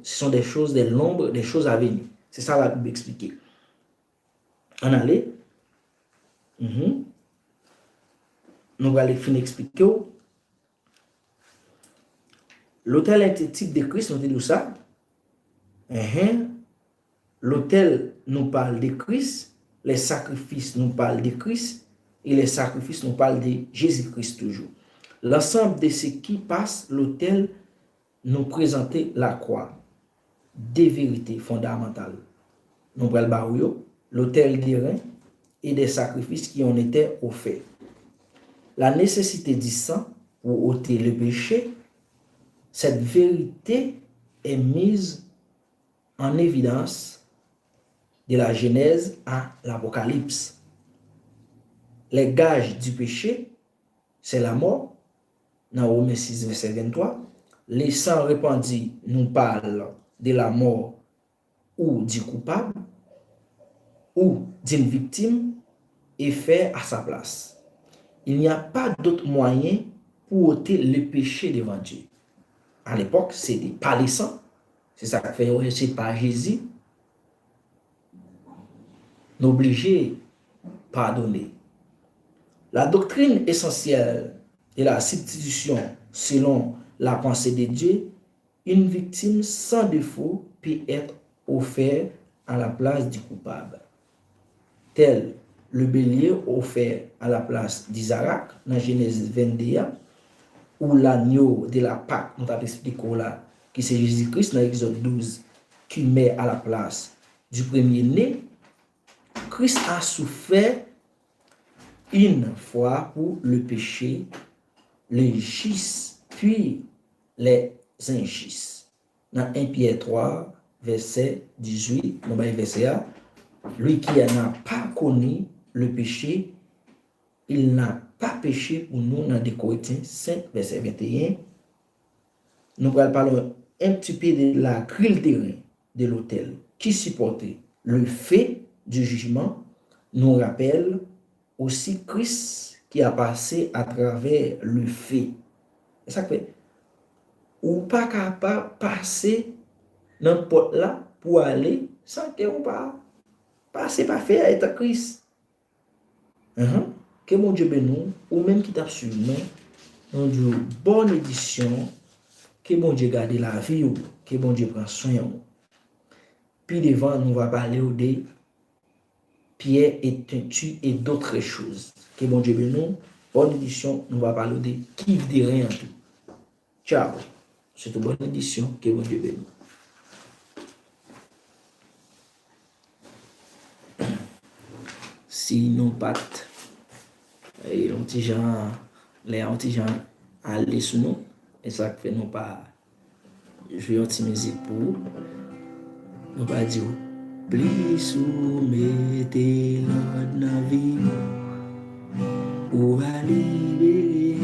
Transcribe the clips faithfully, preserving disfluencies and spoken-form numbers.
ce sont des choses, des l'ombre, des choses à venir. Se sa Labib eksplike. Ann ale. Mhm. Nou pral fin eksplike w. L'autel est type de Christ, nou te di w sa. Enhen. L'autel nous parle de Christ, les sacrifices nous parlent de Christ, et les sacrifices nous parlent de Jésus-Christ toujours. L'ensemble de ce qui passe l'autel nous présente la croix. Deux vérités fondamentales. Nou pral ba ou yo, l'autel d'airain et des sacrifices qui ont été offerts. La nécessité du sang pour ôter le péché, cette vérité est mise en évidence de la Genèse à l'Apocalypse. Les gages du péché, c'est la mort, dans Romains six, verset vingt-trois. Le sang répandu nous parle de la mort ou du coupable ou d'une victime et fait à sa place. Il n'y a pas d'autre moyen pour ôter le péché devant Dieu. À l'époque, c'était par le sang. Se sa k fè yo rete pa Jezi. Nou oblije padone. La doctrine essentielle de la substitution selon la pensée de Dieu, une victime sans défaut peut être offerte à la place du coupable, tel le bélier offert à la place d'Isaac nan Jenèz vennde a, ou l'agneau de la Pâque, nou t ap eksplike w la, ki se Jezi Kris nan Egzòd douz, qui meurt à la place du premier-né, Christ a souffert une fois pour le péché, les justes, puis les injustes. Nan en Pyè twa, vèsè dizuit, nou bay vèsè a, lui qui n'a pas connu le péché, il n'a pas péché pour nous, nan de Korentyen senk, vèsè venteyen. Nou pral pale un petit peu de la grille d'airain de l'autel qui supporte le feu du jugement, nous rappelle aussi Christ qui a passé à travers le feu. E sa k fè, ou pa ka pa pase nan pòt la pou ale san ke ou pa pase pa fè a, etan Kris. Enhen. Ke Bondye beni w, ou menm ki t ap swiv mwen. Nou di w bòn edisyon, ke Bondye gade lavi w, ke Bondye pran swen w. Pi devan, nou va pale w de pierre et teinture et d'autres choses. Ke Bondye beni w. Bòn edisyon, nou va pale w de kiv deren an tou. Tchaw. Se te bòn edisyon, ke Bondye beni w. Si nou pa t, e, yon ti jan, lè a yon ti jan ale sou nou, e sa k fè nou pa jwe yon ti mizik pou ou. Nou pa di w, plis ou mete lòd nan vi w, ou va libere.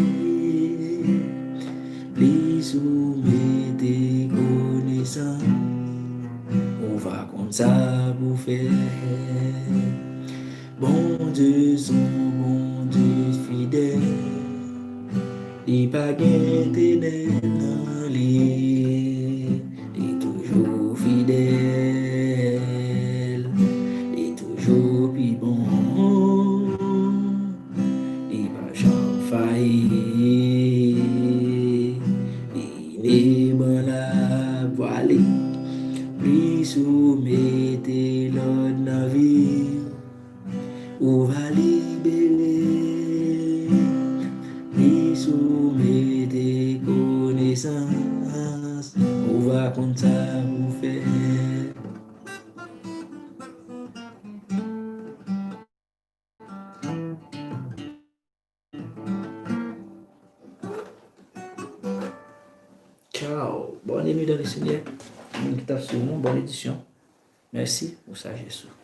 Plis ou mete konesans, ou va konn sa pou fè. Bondye se yon Bondye fidèl. Li pa gen tenèb nan li. Li toujou fidèl. Li toujou pi bon. Li pa janm fayi. Li inebranlab. Vwale. Plis ou mete lòd nan vi w, ou va libere. Plis ou mete konesans, ou va konn sa pou fè. Tchaw. Bòn enmi dan le Senyè. Moun ki t ap swiv nou, bòn edisyon. Mèsi pou sajès ou.